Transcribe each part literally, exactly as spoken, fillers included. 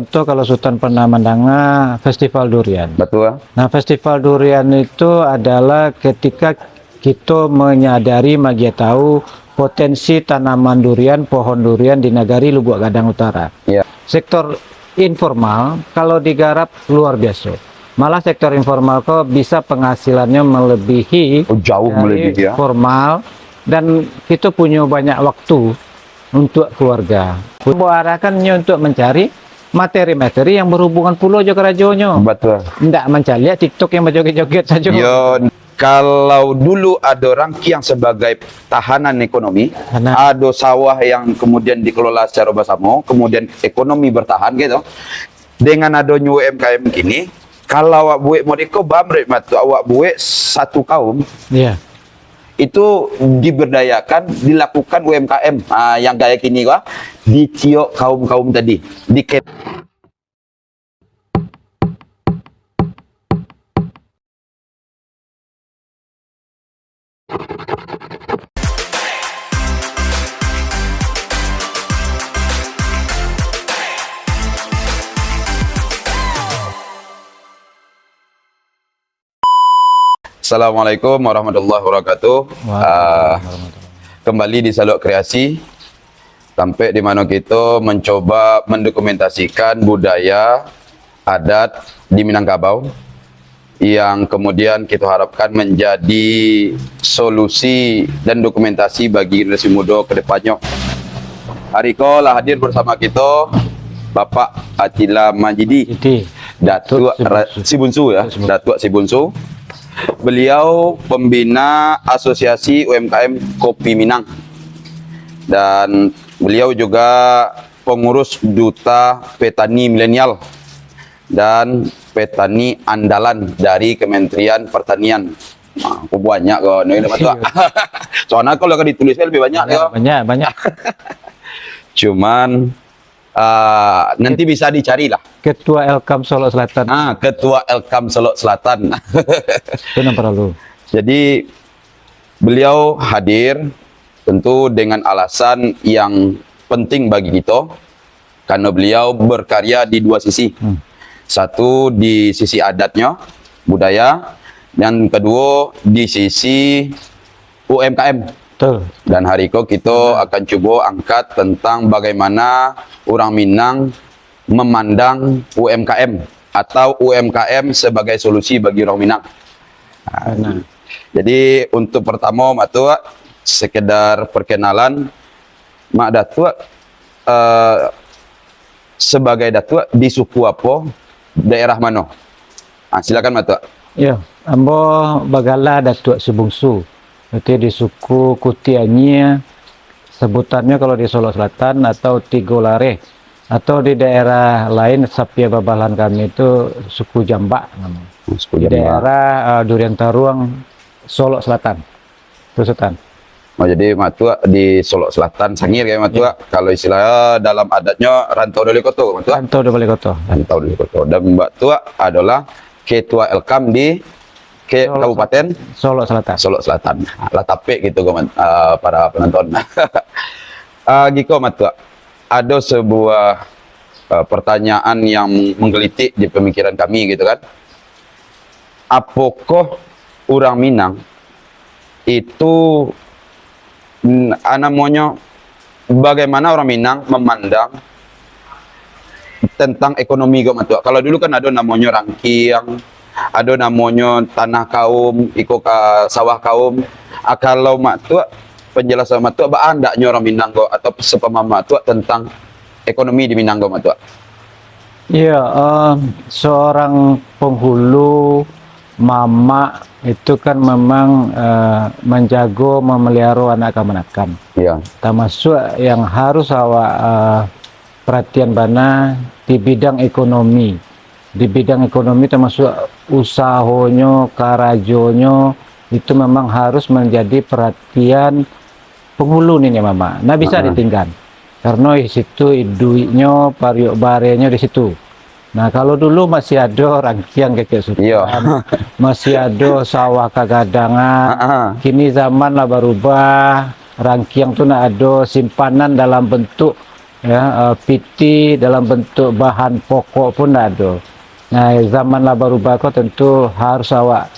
Contoh, kalau Sutan pernah mandanga festival durian. Betul. Nah, festival durian itu adalah ketika kito manyadari, magiah tahu potensi tanaman durian, pohon durian di nagari Lubuak Gadang Utara. Iya. Sektor informal kalau digarap luar biaso. Malah sektor informal ko bisa panghasilannyo melebihi Oh, jauh dari melebihi, ya. formal, dan kito punyo banyak waktu untuk keluarga. Ambo arahkannyo untuk mencari materi-materi yang berhubungan pulo jo karajonyo. Betul. Ndak mancaliak TikTok yang berjoget-joget sajo. Yo, kalau dulu ado rangkiang sebagai tahanan ekonomi, Benar. ado sawah yang kemudian dikelola secara bersama, kemudian ekonomi bertahan gitu. Dengan adonyo U M K M kini, kalau awak buek model ko, bamrek matu awak buek satu kaum, Iya. itu diberdayakan, dilakukan U M K M, ah, yang gaya kini ko, di tiok kaum-kaum tadi. Di ke- Assalamualaikum warahmatullahi wabarakatuh. Waalaikumsalam Ah, warahmatullahi wabarakatuh. Kembali di Salok Kreasi, tampek di mano kito mencoba mendokumentasikan budaya, adat di Minangkabau yang kemudian kito harapkan menjadi solusi dan dokumentasi bagi generasi muda ke depannyo. Hari ko lah hadir bersama kito Bapak Atila Majidi, Majidi. Datuak Ra-, Sibunsu. Sibunsu, ya, Sibunsu. Datuak Sibunsu. Beliau pembina Asosiasi U M K M Kopi Minang. Dan beliau juga pengurus Duta Petani Milenial dan Petani Andalan dari Kementerian Pertanian. Nah, aku banyak ko, ni, Pak Tuak. Soalnya kalau ka ditulis, lebih banyak, Banyak, yo. banyak, banyak. Cuman, ah, nanti bisa dicari lah. Ketua Elkam Solok Selatan. Ah, Ketua Elkam Solok Selatan. Itu yang perlu. Jadi, beliau hadir tentu dengan alasan yang penting bagi kita, karena beliau berkarya di dua sisi. Hmm. Satu di sisi adatnya, budaya, dan kedua di sisi U M K M. Betul. Dan hari ko kito akan cubo angkat tentang bagaimana urang Minang memandang U M K M atau U M K M sebagai solusi bagi urang Minang. Nah, Benar. jadi untuk pertama, Mak Tuak, sekedar perkenalan, Mak Datuak, eh, sebagai Datuak di suku apo, daerah mano? Ah, silakan, Mak Tuak. Yo, ambo bagala Datuak Sibungsu. Berarti di suku Kuti Anyia, sebutannyo kalau di Solok Selatan atau Tigo Lareh, atau di daerah lain, sapia babalahan kami tu suku Jambak namanya. Oh, suku Di Jambak. daerah, eh, Durian Taruang, Solok Selatan. Tu, Sutan. Oh, jadi Mak Tuak di Solok Selatan, Sangir, kayak Mak Tuak. Kalau istilah dalam adatnyo rantau dari koto, Mak Tuak. Rantau dari koto. Rantau dari koto. Dan Mak Tuak adalah Ketua Elkam di ke Solok Kabupaten Solok Selatan. Solok Selatan. Lah tapek gitu, kawan, eh, para penonton. Ah, giko, Mak Tuak. Ada sebuah, eh, pertanyaan yang menggelitik di pemikiran kami gitu kan. Apakah urang Minang itu, mm, ah, namonyo, bagaimana urang Minang memandang tentang ekonomi ko, Mak Tuak? Kalau dulu kan ado namonyo rangkiang, ado namonyo tanah kaum, iko ka sawah kaum. Ah, kalau Mak Tuak, penjelasan Mak Tuak, baa andaknyo urang Minang ko, atau sepemahaman Mak Tuak tentang ekonomi di Minang ko, Mak Tuak? Iya, em, seorang penghulu, mamak itu kan memang, eh, menjago, memelihara anak kamanakan. Iya. Termasuk yang harus awak, eh, perhatian bana di bidang ekonomi. Di bidang ekonomi termasuk usahonyo, karajonyo, itu memang harus menjadi perhatian penghulu niniak mamak. Ndak bisa Heeh. ditinggal. Karena di situ duitnyo, pariuk barenyo di situ. Nah, kalau dulu masih ado rangkiang kecek Iya. Sutan, masih ado sawah kagadangan. Heeh. Kini zaman lah barubah, rangkiang tu ndak ado, simpanan dalam bentuk ya, eh, piti dalam bentuk bahan pokok pun ndak ado. Nah, zaman lah barubah ko, tentu harus awak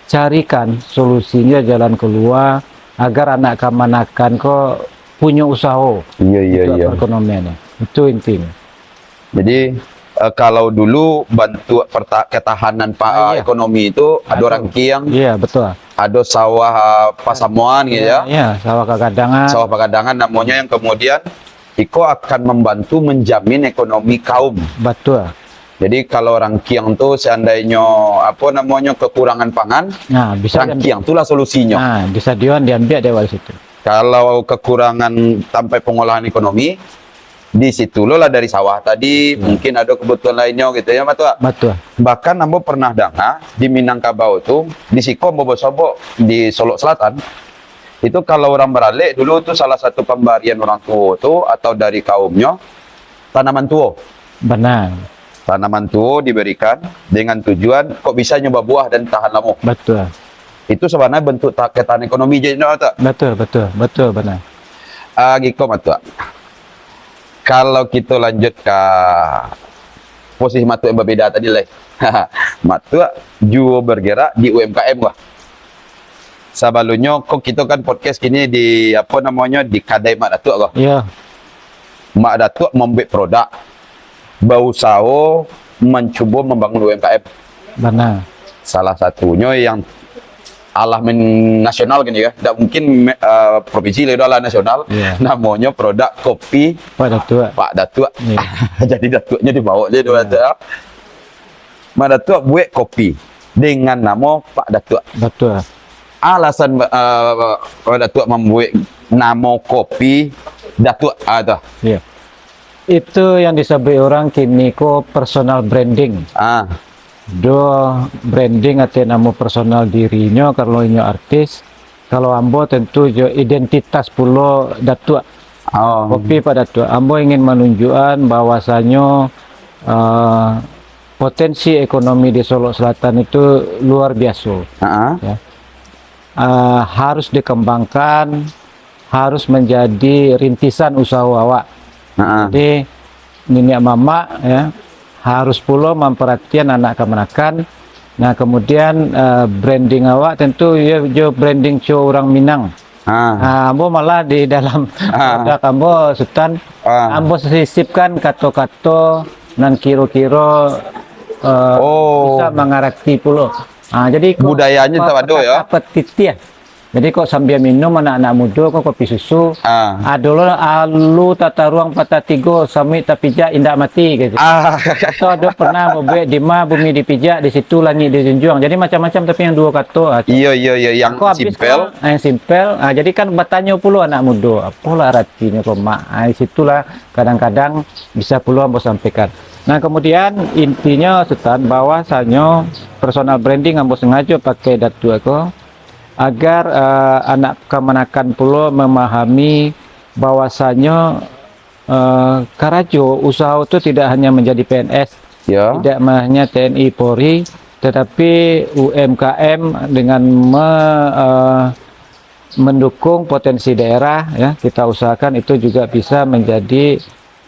carikan solusinyo, jalan keluar, agar anak kamanakan ko punyo usaho Iya, iya, untuk iya. perekonomian. Itu intinya. Jadi, eh, kalau dulu bantuak perta-, ketahanan pa-, Ah, iya. ekonomi itu ado Ado. rangkiang, Iya, betul. ado sawah, eh, pasamuan gitu Iya, ya. iya, sawah kagadangan. Sawah pagadangan namonyo yang kemudian iko akan membantu menjamin ekonomi kaum. Betul. Jadi kalau rangkiang tu seandainyo, apa namonyo, kekurangan pangan, Nah, bisa rangkiang itulah solusinyo. Nah, bisa dion diambiak dek awak di situ. Kalau kekurangan sampai pengolahan ekonomi, di situ lo lah dari sawah tadi, Iya. mungkin ada kebutuhan lainnya gitu ya, Mak Tuak. Betul. Bahkan ambo pernah dengar di Minangkabau tu, di siko ambo basobok di Solok Selatan, itu kalau orang baralek dulu tu salah satu pambarian orang tua tu atau dari kaumnyo, tanaman tuo. Benar. Tanaman tuo diberikan dengan tujuan kok bisa nyo babuah dan tahan lamo. Betul. Itu sebenarnya bentuk ta-, ketahanan ekonomi je, no, tak? Betul, betul, betul, benar. Ah, giko, Mak Tuak. Kalau kita lanjut ke posisi Mak Tuak yang berbeda tadi lah. Mak Tuak juo bergerak di U M K M kah? Sabalumnyo, kok kita kan podcast kini di, apa namonyo, di kadai Mak Datuak kah? Iya. Mak Datuak mambuek produk, bausaho mancubo mambangun U M K M. Bana. Salah satunyo yang alah men-, nasional gini ya, ndak mungkin me-, eh, provinsi lah, udah lah nasional. Iya. Namonyo produk kopi Pak Datuak. Pak Datuak. Iya. Jadi Datuaknyo dibawa je tu, Iya. Datuak. Mak Datuak buek kopi dengan namo Pak Datuak. Betul. Alasan, eh, Pak Datuak mambuek namo kopi Datuak, ah, tu. Iya. Itu yang disabuik urang kini ko personal branding. Ah. Do branding atau namo personal dirinyo, kalau inyo artis, kalau ambo tentu jo identitas pulo Datuak. Oh. Kopi Pak Datuak. Ambo ingin manunjuakan bahwasanyo, eh, potensi ekonomi di Solok Selatan itu luar biaso. Ha-ha. Ya. Eh, harus dikembangkan, harus manjadi rintisan usaho awak. Ha-ha. Jadi, niniak mamak, ya, harus pulo mamparatian anak kamanakan. Nah, kemudian, eh, branding awak tentu, ya, jo branding co urang Minang. Ha. Ah, ambo malah di dalam Ha. produk ambo, Sutan, Ha. ambo sisipkan kato-kato nan kiro-kiro, eh, Oh. bisa mangarati pulo. Ah, jadi kok Budayanyo pa-, tetap ado, ya? petitih. Jadi kok sambia minum anak-anak mudo ko kopi susu. Ah. Ado lo alu tataruang patah tigo, samuik tapijak indak mati, gitu. Ah. Atau ado pernah babuek di ma bumi dipijak, di situ langik dijunjuang. Jadi macam-macam tapi yang duo kato, ah, tu. Iyo, iyo, iyo, yang Kok habis simpel. kan, yang simpel. Ah, jadi kan batanyo pulo anak mudo, apolah aratinyo ko, Mak. Ah, di situlah kadang-kadang bisa pulo ambo sampaikan. Nah, kemudian intinyo, Sutan, bahwasanyo personal branding ambo sengajo pakai Datuak ko, agar, eh, anak kamanakan pulo memahami bahwasanyo, eh, karajo, usaho tu tidak hanya menjadi P N S, Ya. tidak hanya T N I Polri, tetapi U M K M dengan me-, eh, mendukung potensi daerah, ya, kita usahakan itu juga bisa menjadi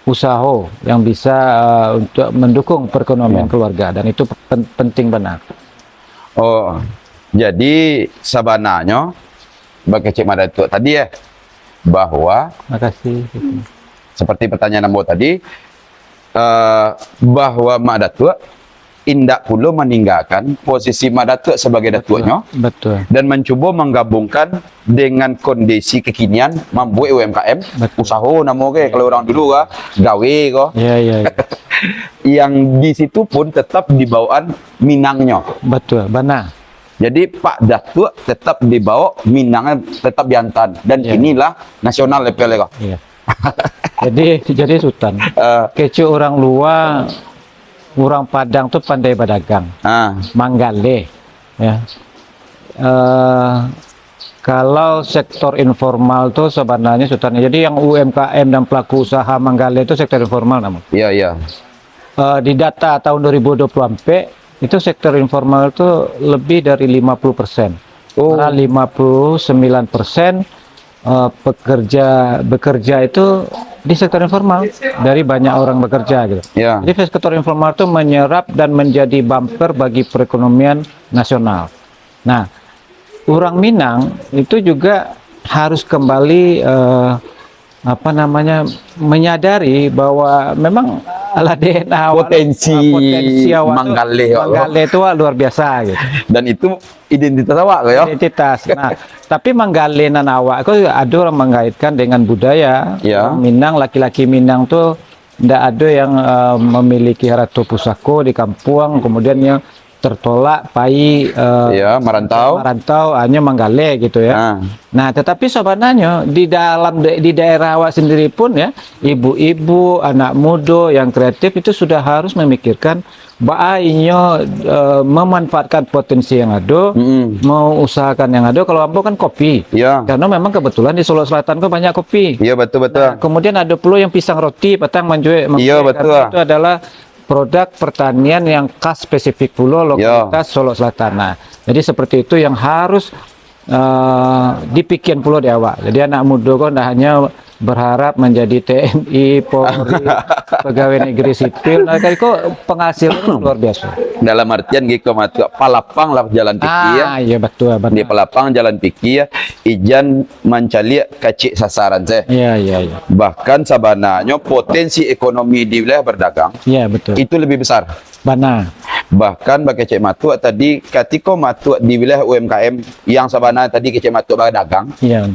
usaho yang bisa, eh, untuk mendukung perekonomian Ya. keluarga, dan itu pen-, penting benar. Oh, jadi sabananyo, bakecek Mak Datuak tadi, ya, bahwa Makasih. seperti pertanyaan ambo tadi, eh, bahwa Mak Datuak indak pulo maninggakan posisi Mak Datuak sabagai Datuaknyo Betul. dan mancubo manggabungkan dengan kondisi kekinian, mambuek U M K M, Betul. usaho namo ke, kalau orang dulu ka, gawe ko. Ya, ya, ya. Yang di situ pun tetap dibawaan Minangnyo. Betul, benar. Jadi Pak Datuak tetap dibawa, Minangnyo tetap diantan. Dan Ya. inilah nasional level ko. Iya. Jadi, jadi Sutan, Eh. kecek orang luar, orang Padang tu pandai badagang, Ah. manggaleh, ya. Eh, kalau sektor informal tu sebenarnya, Sutan, jadi yang U M K M dan pelaku usaha manggaleh tu sektor informal namun. Iya, iya. Eh, di data tahun dua ribu dua puluh empat, itu sektor informal tu lebih dari lima puluh persen. Oh. Karena lima puluh sembilan persen, eh, pekerja, bekerja itu di sektor informal, dari banyak orang bekerja gitu. Ya. Jadi sektor informal itu menyerap dan menjadi bumper bagi perekonomian nasional. Nah, urang Minang itu juga harus kembali, eh, apa namanya, menyadari bahwa memang lah D N A awak, potensi, potensi awak tu, manggaleh awak, manggaleh tu awak luar biasa gitu. Dan itu identitas awak ko, yo? Identitas. Nah, tapi manggaleh nan awak ko, ada orang mengkaitkan dengan budaya. Ya. Minang, laki-laki Minang tu ndak ada yang, eh, memiliki harato pusako di kampuang, kemudian nyo tertolak pai, eh, ya, merantau, merantau, hanya manggaleh gitu ya. Ah. Nah, tetapi sebenarnya di dalam de-, di daerah awak sendiri pun ya, ibu-ibu, anak muda yang kreatif itu sudah harus memikirkan baa inyo, eh, memanfaatkan potensi yang ada, mm-mm, mengusahakan yang ada. Kalau ambo kan kopi. Ya. Karena memang kebetulan di Solok Selatan ko banyak kopi. Ya, betul, betul. Nah, kemudian ada pulo yang pisang roti, patang manjual. Ya, betul. Karena itu adalah produk pertanian yang khas spesifik pulo, ya, lokalitas Solok Selatan. Nah, jadi seperti itu yang harus, eh, dipikian pulo di awak. Jadi anak muda ko ndak hanya berharap menjadi T N I, Polri, pegawai negeri sipil, nah, kan ko penghasilannyo luar biasa. Dalam artian giko mah tu, palapang lah jalan pikir. Ah, iya, betul, benar. Di palapang jalan pikir, ijan mancaliak kacik sasaran se. Iya, iya, iya. Bahkan sabananyo potensi ekonomi di wilayah berdagang, iya, betul, itu lebih besar. Bana. Bahkan bakecek Matuak tadi, katiko Matuak di wilayah U M K M yang sabana tadi kecek Matuak badagang, iya,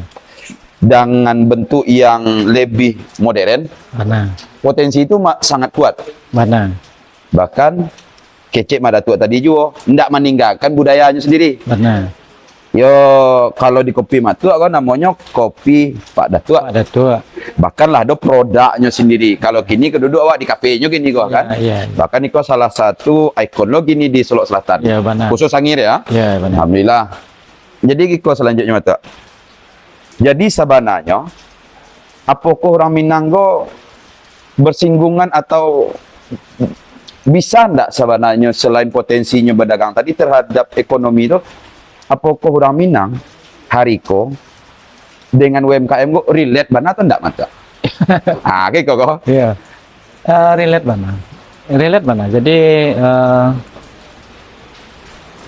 dengan bentuk yang lebih modern, bana, potensi itu ma-, sangat kuat. Bana. Bahkan kecek Madatuak tadi juo ndak maninggakan budayanyo sendiri. Bana. Yo, kalau di Kopi Matuak kan namonyo Kopi Pak Datuak. Pak Datuak. Bahkan lah ado produknyo sendiri. Kalau kini ko duduak awak di kafenyo kini ko kan. Iya, iya. Bahkan iko salah satu ikon lo kini di Solok Selatan. Iya, bana. Khusus Sangir ya. Iya, bana. Alhamdulillah. Jadi iko selanjutnyo Matuak. Jadi sabananyo, apokoh urang Minang ko bersinggungan atau bisa ndak sabananyo selain potensinyo badagang tadi terhadap ekonomi tu, apokoh urang Minang hari ko dengan U M K M ko relate bana atau ndak, Matuak? Ah, kayak ko. Iya. Eh, relate bana. Relate bana. Jadi, eh,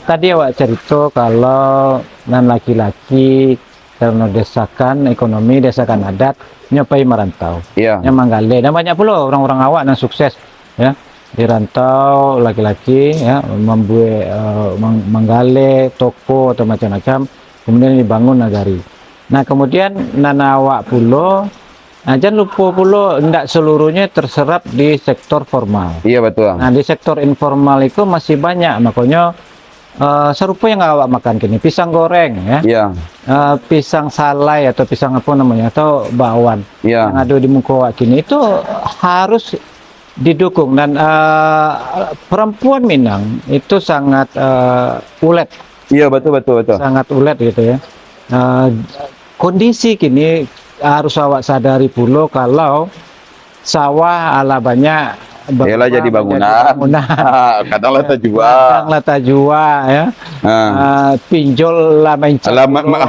tadi awak carito kalau nan laki-laki karena desakan ekonomi, desakan adat, nyo pai marantau. Iya. Nyo manggaleh. Dan banyak pulo urang-urang awak nan sukses, ya. Di rantau, laki-laki, ya, mambuek, eh, mang-, manggaleh toko atau macam-macam, kemudian dibangun nagari. Nah, kemudian nan awak pulo, nah, jan lupo pulo, ndak seluruhnyo terserap di sektor formal. Iya, betul. Nah, di sektor informal itu masih banyak, makonyo, eh, sarupo yang awak makan kini, pisang goreng, ya. Iya. Eh, pisang salai atau pisang apa namanya, atau bakwan, iya, yang ada di muko awak kini, itu harus didukung. Dan, eh, perempuan Minang itu sangat, eh, ulet. Iya, betul, betul, betul. Sangat ulet gitu ya. Eh, kondisi kini harus awak sadari pulo kalau sawah alah banyak, yalah, jadi bangunan. Bangunan. Ah, kadang lah tajua. Kadang lah tajua, ya. Ah. Ah, pinjol lah main campur. Alah, ma-, ma-,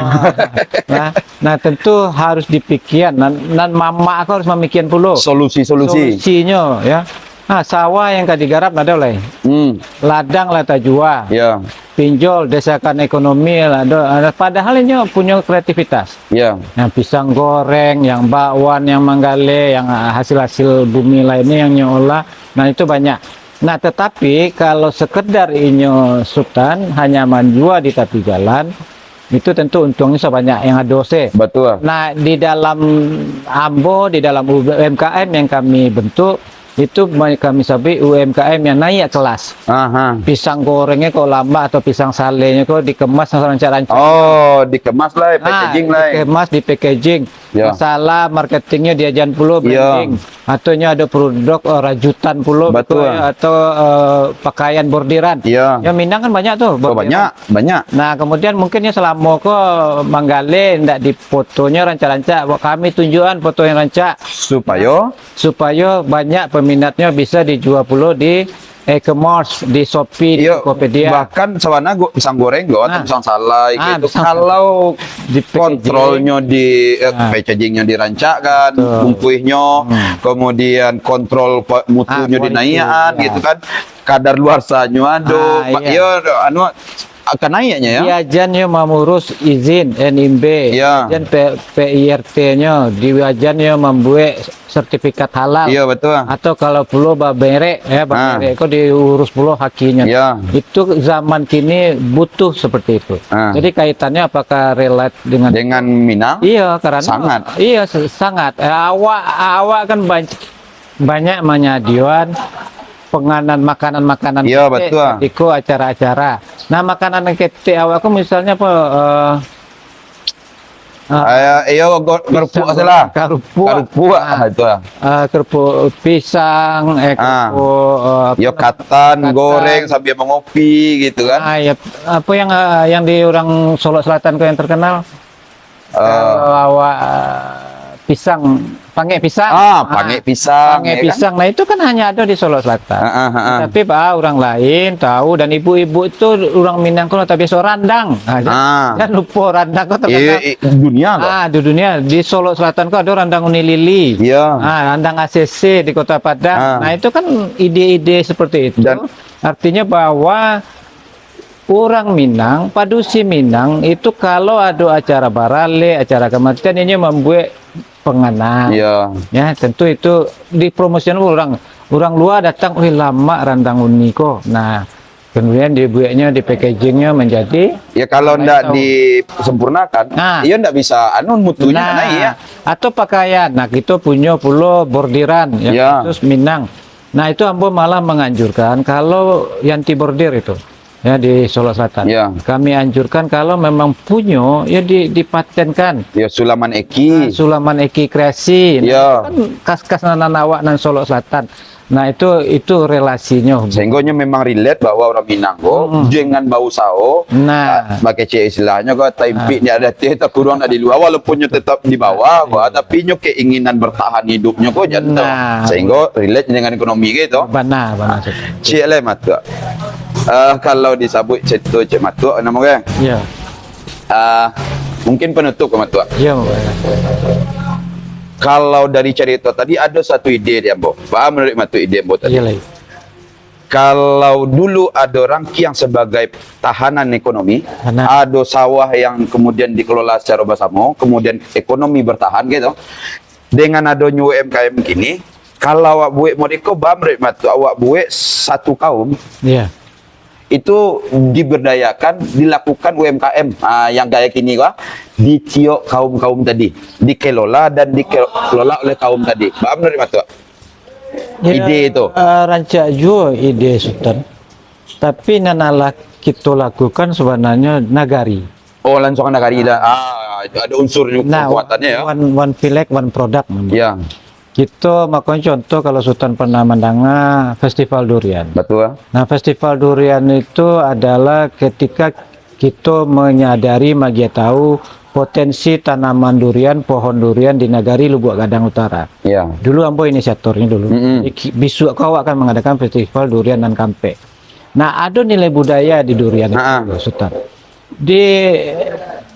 nah, nah, tentu harus dipikian. Nan, nan mamak ko harus mamikian pulo. Solusi-solusi. Solusinyo, ya. Ah, sawah yang ka digarap ndak ado lai. Hmm. Ladang lah tajua. Ya. Pinjol, desakan ekonomi lah ado. Padahal inyo punyo kreativitas. Ya. Yang pisang goreng, yang bakwan, yang manggaleh, yang, ah, hasil-hasil bumi lainnya yang nyo olah. Nah, itu banyak. Nah, tetapi kalau sekedar inyo Sutan hanya manjua di tapi jalan, itu tentu untungnyo sabanyak yang ado se. Betul. Nah, di dalam ambo, di dalam U M K M yang kami bentuk, itu ma-, kami sabuik U M K M yang naik kelas. Aha. Pisang gorengnyo kok lambak atau pisang salehnyo kok dikemas rancak-rancak. Oh, dikemas lah, ah, packaging lah. Dikemas, di packaging. Ya. Masalah marketingnyo diajan pulo, ya, branding. Atau nyo ado produk, eh, rajutan pulo, betul, gitu, ya, atau, eh, pakaian bordiran. Ya. Yang Minang kan banyak tu, oh, bordiran. Banyak, banyak. Nah, kemudian mungkin nyo selamo ko manggaleh ndak dipotonyo rancak-rancak. Buat kami tunjukan foto yang rancak. Supayo? Supayo banyak peminatnyo bisa dijua pulo di e-commerce, di Shopee, di Iyo, Tokopedia. Bahkan sabana go-, pisang goreng go, atau Ah. pisang salai Ah, gitu. Pisang Kalau di packaging. kontrolnyo di, eh, Ah. packagingnya dirancakkan, Betul. bungkuihnyo, Hmm. kemudian kontrol pe-, mutunyo Ah, kualiti, dinaiakan ya. gitu kan. Kadar luarsanyo ado, Ah, Pak, iya. iyo, anu, akan naiknya ya. Diajanyo mangurus izin N I M B, Ya. diajan P-, P I R T-nyo, diajanyo mambuek sertifikat halal. Iya, betul. Atau kalau perlu bamerek, ya, Ah. bamerek ko diurus pulo hakinyo. Ya. Itu zaman kini butuh seperti itu. Ah. Jadi kaitannya apakah relate dengan Dengan Minang? Iya, karena Sangat. iya, se-, sangat. Eh, awak, awak kan ban-, banyak manyadiakan panganan, makanan-makanan Iya, ketek betul. ketika acara-acara. Nah, makanan ketek awak ko misalnya apa, eh, Ah, eh, iyo, go-, kerupuk pisang salah. goreng, kerupuk. Kerupuk, Ah. ah, itu lah. Ah, kerupuk pisang, eh, Ah. kerupuk, eh, apa Iyo, namanya? katan, Katan. goreng sambil mangopi gitu kan. Ah, ya, apa yang, ah, yang di orang Solok Selatan ko yang terkenal? Eh. Kalau awak, ah, pisang, pangek pisang. Ah, Ah, pangek pisang, pangek ya kan? pisang. Nah, itu kan hanya ada di Solok Selatan. Ah, ah, ah, ah. Tapi, Pak, orang lain tahu, dan ibu-ibu tu orang Minang ko tabiaso randang. Ah, jan-, Ah. jangan lupa randang ko terkenal. Eh, eh, dunia lah. Ah, di dunia. Di Solok Selatan ko ada randang Uni Lili. Iya. Ah, randang A C C di Kota Padang. Ah. Nah, itu kan ide-ide seperti itu. Dan Artinya bahwa urang Minang, padusi Minang itu kalau ado acara baralek, acara kamatian, inyo mambuek panganan. Iya. Ya, tentu itu dipromosikan urang, urang lua datang, "Wih, lamak randang Uni ko." Nah, kemudian dibueknyo, di-packaging-nyo menjadi Ya, kalau ndak disempurnakan, Nah. iyo ndak bisa, anu, mutunyo Nah, naik, ya. atau pakaian. Nah, kito punyo pulo bordiran yang Ya. khusus Minang. Nah, itu ambo malah menganjurkan kalau yang ti bordir itu, ya, di Solok Selatan. Ya. Kami anjurkan kalau memang punyo, ya, di, dipatenkan. Ya, sulaman eki. Ah, sulaman eki kreasi. Nah, Ya. itu kan khas-khas nan, nan awak nan Solok Selatan. Nah, itu, itu relasinyo. Sehinggonyo memang relate bahwa urang Minang ko Mm-mm. dengan bausaho, Nah. ah, bakecek istilahnyo ko, taimpik Ah. di ateh, takuruang di lua, walaupun nyo tetap di bawah, ko, Ah, iya. tapi nyo keinginan bertahan hidupnyo ko jan tu. Nah. Sehinggo relate dengan ekonomi gitu. Bana, bana, Sultan. Ciek lai, Matuak. Ah, kalau disabuik carito Cik Matuak, namo ke? Ya. Ah, mungkin penutup ke, Matuak. Ya, Matuak. Kalau dari carito tadi, ado satu ide di ambo. Paham menurut Matuak ide ambo tadi? Iya, lai. Kalau dulu ado rangkiang sabagai tahanan ekonomi, Bana. ado sawah yang kemudian dikelola secara bersama, kemudian ekonomi bertahan gitu. Dengan adonyo U M K M kini, kalau awak buek model ko, baa menurut Matuak, awak buek satu kaum, Iya. itu diberdayakan, dilakukan U M K M, ah, yang gaya kini ko, ah, di tiok kaum-kaum tadi, dikelola dan dikelola oleh kaum tadi. Baa menurut Matuak? Ya, Ide tu. eh, rancak juo ide Sultan. Tapi nan alah kito lakukan sabananyo nagari. Oh, langsung nagari lah. Ah, itu ada unsur juga Nah, kekuatannya ya. one, one village, one product memang. Ya. Kito, makonyo contoh, kalau Sultan pernah mandanga festival durian. Betul. Nah, festival durian itu adalah ketika kito menyadari, magiah tahu potensi tanaman durian, pohon durian di nagari Lubuak Gadang Utara. Ya. Dulu ambo inisiatornyo dulu. Mm-mm. Jadi, ki-, bisuak ko awak akan mengadakan festival durian nan kaampek. Nah, ado nilai budaya di durian Ha-ha. itu, Sultan. Di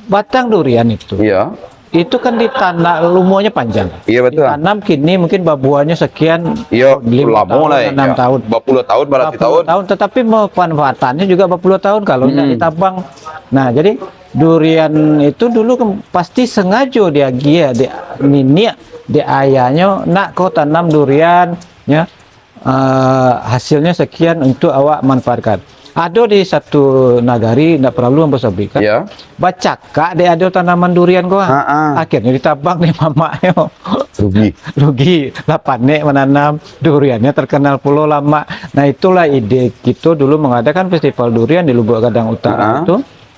batang durian itu, Iya. itu kan ditanam, umurnya panjang. Iya, betul. Ditanam kini mungkin babuahnyo sekian, Iya, lima lamo tahun, lah, enam iya. tahun. Bapuluah tahun, baratus Bapuluah tahun. tahun, tetapi pemanfaatannya juga bapuluah tahun kalau tidak Hmm. ditabang. Nah, jadi durian itu dulu kan pasti sengaja diagiah, di niniak, di ayahnya, "Nak, kau tanam durian, ya, eh, hasilnya sekian untuk awak manfaatkan." Ado di satu nagari, ndak perlu ambo sabuikkan. Ya. Bacakak dek ado tanaman durian ko, ah. Ha, ha. Akhirnya ditabang dek mamaknyo. Rugi. Rugi. Lah panek mananam, duriannya terkenal pulo lamak. Nah, itulah ide kito dulu mengadakan festival durian di Lubuak Gadang Utara Ha, ha. itu,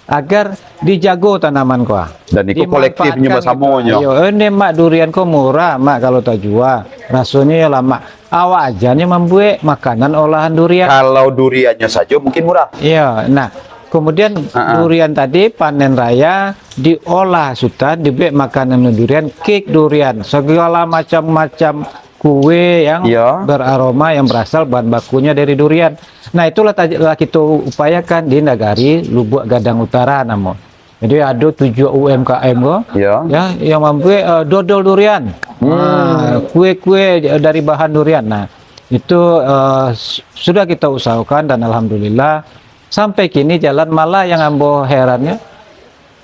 agar dijago tanaman ko, ah. Dan itu kolektifnyo Dimanfaatkan basamonyo. gitu. Iyo, eh, ni, Mak, durian ko murah, Mak, kalau tajua. Rasonyo yo lamak. Awak aja ni mambuek makanan olahan durian. Kalau duriannya saja mungkin murah. Iya, nah, kemudian Ha, ha. durian tadi panen raya, diolah sutan, dibuek makanan durian, kek durian, segala macam-macam kue yang Iya. beraroma, yang berasal bahan bakunya dari durian. Nah, itulah taj-, lah kita upayakan di Nagari Lubuak Gadang Utara namo. Jadi, ada tujuh U M K M ko, Iya. ya, yang mambuat, eh, dodol durian. Hmm. Ah, kue-kue dari bahan durian. Nah, itu, eh, s-, sudah kita usahakan dan alhamdulillah sampai kini jalan. Malah yang ambo herannya,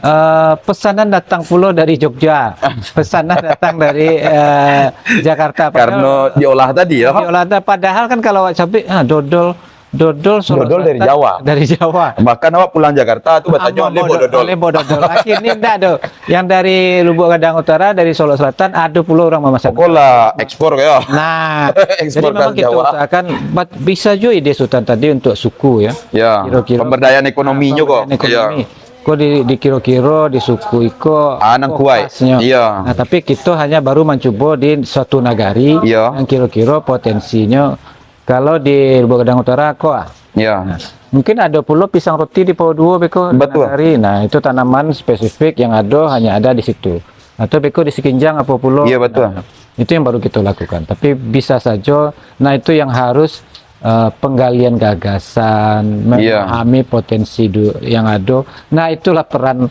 eh, pesanan datang pulo dari Jogja, pesanan datang dari, eh, Jakarta. Padahal Karena diolah tadi, ya? diolah ta-, padahal kan kalau awak cabai, ah, dodol, dodol Solo Dodol dari Selatan, Jawa. dari Jawa. Bahkan awak pulang Jakarta tu batanyo, Ambo "Leh, bawa dodol." "Leh, bawa dodol." Akhirnya ndak ada. Yang dari Lubuak Gadang Utara, dari Solo Selatan, ada pulo orang mamasan. Pokoklah ekspor, ya. Nah, Ekspor jadi memang ke kita Jawa. usahakan, bat-, bisa juga ide Sutan tadi untuk suku, ya. Ya, Kira-kira pemberdayaan ekonomi Ah, juga. pemberdayaan ekonomi. Ya. Ko di, dikiro-kiro, di suku iko Ah, nan kuat. fokusnyo. Iya. Nah, tapi kita hanya baru mancubo di suatu nagari Iya. yang kiro-kiro potensinyo, kalau di Lubuak Gadang Utara ko, ah. Iya. Nah, mungkin ada pulo pisang roti di Pao Duo beko, di Betul. nagari. Nah, itu tanaman spesifik yang ada, hanya ada di situ. Atau beko di Sikinjang apa pulo. Iya, betul. Nah, itu yang baru kita lakukan. Tapi bisa saja, nah, itu yang harus, eh, penggalian gagasan, Iya. memahami potensi du-, yang ada. Nah, itulah peran,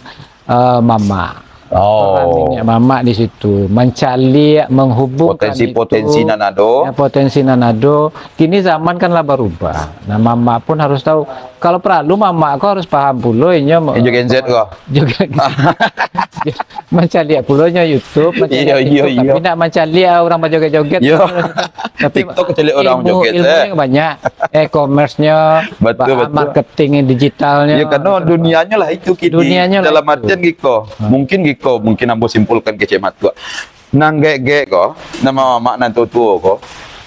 eh, mamak. Oh. Peran niniak mamak di situ, mancaliak, menghubungkan Potensi-potensi itu. nan ado. Ya, potensi nan ado. Kini zaman kan lah berubah. Nah, mamak pun harus tahu. Kalau perlu, mamak ko harus paham pulo, inyo me-, Inyo Gen Z ko. Juga. Mancaliak pulo nyo YouTube, mancaliak Iya, iya, TikTok, tapi iya. ndak mancaliak urang bajoget-joget. Iya. Tapi TikTok caliak urang ilmu, joget, ilmunyo eh. banyak. E-commerce-nyo, Betul, ba-, betul. marketing digitalnyo. Ya, karena Ke depan. dunianyo lah itu kini. Dunianyo lah Dalam itu. artian giko, Hmm. mungkin giko, mungkin ambo simpulkan kecek Mak Tuak. Nan gaek-gaek ko, nan mamak nan tuo-tuo ko,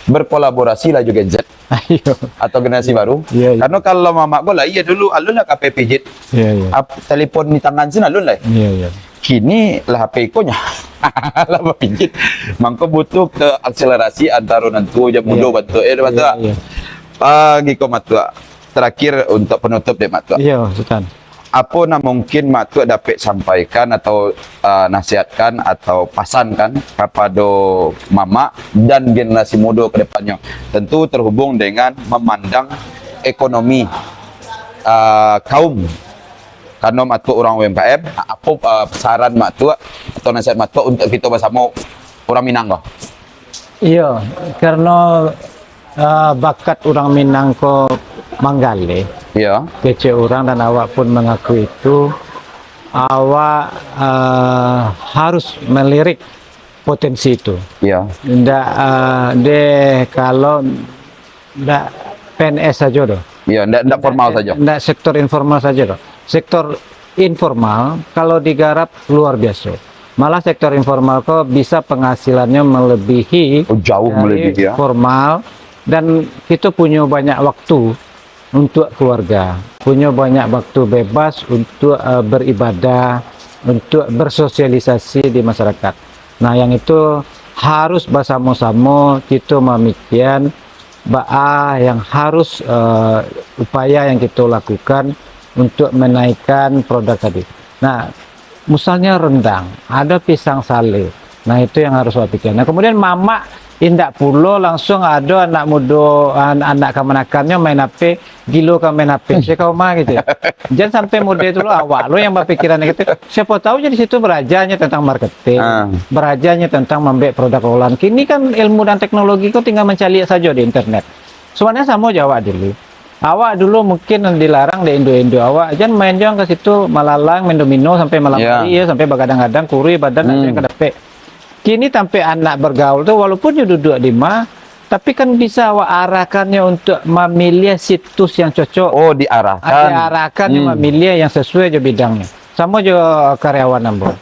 berkolaborasi lah jo Gen Z Ayo. atau generasi baru. Iya, iya. Karena kalau mamak ko lah, iya dulu, alun lah ka P P J. Iya, iya. Ap-, telepon di tangan sin alun lah. Iya, iya. Kini lah H P ko nyo. Lah bapijit. Mangko butuh ke akselerasi antaro nan tuo jo mudo Iya. bantuak, eh, Iya, bantuak. iya. Ah, giko Mak Tuak. Terakhir, untuk penutup dek Mak Tuak. Iya, Sutan. Apo nan mungkin Mak Tuak dapek sampaikan atau, ah, nasihatkan atau pasankan kapado mamak dan generasi mudo ke depannyo? Tentu terhubung dengan memandang ekonomi, ah, kaum. Karano Mak Tuak urang U M K M, apo, ah, saran Mak Tuak atau nasihat Mak Tuak untuk kito basamo urang Minang ko? Iyo, karano, ah, bakat urang Minang ko manggaleh. Iyo. Kecek urang dan awak pun mengaku itu, awak, ah, harus melirik potensi itu. Iyo. Ndak, ah, deh, kalau ndak P N S sajo doh. Iyo, ndak, ndak formal Ndak, sajo. ndak sektor informal sajo doh. Sektor informal kalau digarap luar biasa. Malah sektor informal ko bisa penghasilannya melebihi Oh, jauh dari melebihi, ya. formal, dan kita punya banyak waktu untuk keluarga, punya banyak waktu bebas untuk, eh, beribadah, untuk bersosialisasi di masyarakat. Nah, yang itu harus basamo-samo kito mamikian baa yang harus, eh, upaya yang kito lakukan untuk menaikkan produk tadi. Nah, misalnya rendang, ada pisang sale. Nah, itu yang harus awak pikir. Nah, kemudian mamak indak pulo langsung ada anak mudo, an-, anak kamanakannyo main H P, gilo ka main H P, saya ka rumah gitu ya. Jangan sampai muda itu lo, awak lo yang berpikiran gitu. Siapa tahu jadi situ berajarnya tentang marketing, Ah. berajarnya tentang membuat produk olahan. Kini kan ilmu dan teknologi ko tinggal mencaliak saja di internet. Sebenarnya sama je awak dulu. Awak dulu mungkin dilarang dek induk-induk awak, jangan main juang ke situ, malalang, main domino sampai malam Ya. hari, ya, sampai bagadang-gadang, kurui badan, ada Hmm. yang kadapek. Kini tampek anak bergaul tu, walaupun dia duduk di rumah, tapi kan bisa awak arahkannya untuk memilih situs yang cocok. Oh, diarahkan. Ah, diarahkan Hmm. memilih yang sesuai jo bidangnya. Sama jo karyawan ambo.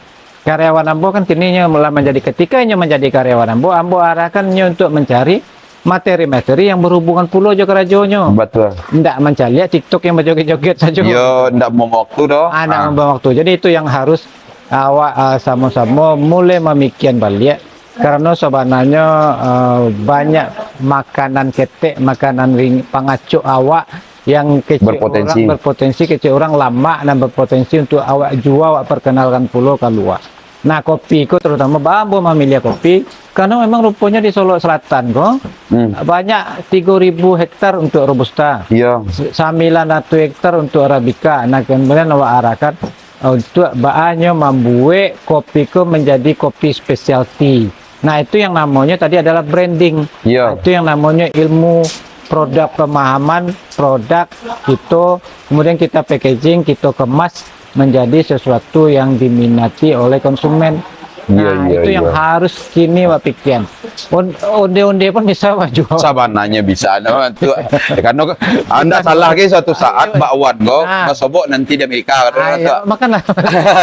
Karyawan ambo kan kini nyo lah menjadi, ketika nyo menjadi karyawan ambo, ambo arahkan nyo untuk mencari materi-materi yang berhubungan pulo jo karajonyo. Betul. Ndak mancaliak TikTok yang berjoget-joget saja. Yo, ndak membuang waktu doh. Ah, ndak Ah. membuang waktu. Jadi itu yang harus awak, ah, samo-samo mulai mamikian baliak. Karano sabananyo, ah, banyak makanan ketek, makanan ring-, pangacok awak yang kecek Berpotensi. urang, berpotensi kecek urang lamak dan berpotensi untuk awak jua, awak perkenalkan pulo kalua. Nah, kopi ko terutama, baa ambo mamiliah kopi, Karena memang ruponyo di Solok Selatan ko, hmm, banyak tigo ribu hektar untuk robusta. Iya. Sambilan ratus hektar untuk arabica. Nah, kemudian awak arahkan untuk baanyo mambuek kopi ko menjadi kopi specialty. Nah, itu yang namonyo tadi adalah branding. Iya. Nah, itu yang namonyo ilmu produk pemahaman produk kito, kemudian kita packaging, kito kemas menjadi sesuatu yang diminati oleh konsumen. Iya, nah, iya, itu yang iya. Harus kini wak pikian. On-, onde-onde pun bisa wak jual. Sabananyo bisa, no, tu. Karena anda salah ke suatu saat, bakwan ko, nah, basobok nanti di Amerika, kata orang tu. Makanlah.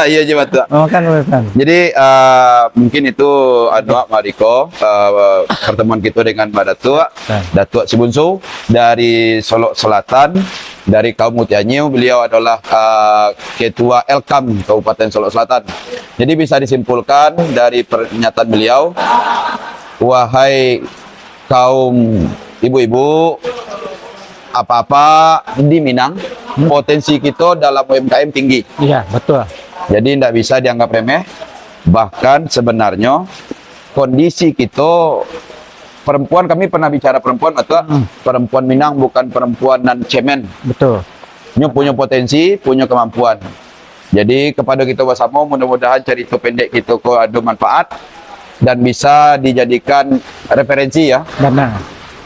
Iya je, Pak. Makan, makan. Jadi, ah, mungkin itu, anu, Mak Riko, ah, pertemuan kita dengan Pak Datuk, nah. Datuk Sibunsu dari Solok Selatan, dari kaum Mutianyiu. Beliau adalah, ah, Ketua Elkam Kabupaten Solok Selatan. Jadi, bisa disimpulkan dari pernyataan beliau, wahai kaum ibu-ibu, apa-apa di Minang, hmm, potensi kita dalam U M K M tinggi. Iya, betul. Jadi, ndak bisa dianggap remeh. Bahkan sebenarnya kondisi kita perempuan, kami pernah bicara perempuan, Pak Tua, hmm, perempuan Minang bukan perempuan nan cemen. Betul. Nyo punyo potensi, punyo kemampuan. Jadi, kepada kita basamo, mudah-mudahan carito pendek kita ko ado manfaat dan bisa dijadikan referensi, ya. Benar.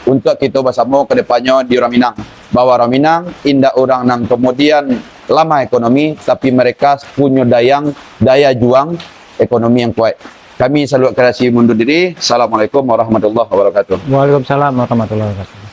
Untuk kita basamo ke depannya di urang Minang. Bahwa urang Minang indak urang nan kemudian lamah ekonomi, tapi mereka punyo dayang, daya juang ekonomi yang kuat. Kami Saluak Kreasi mundur diri. Assalamualaikum warahmatullahi wabarakatuh. Waalaikumsalam warahmatullahi wabarakatuh.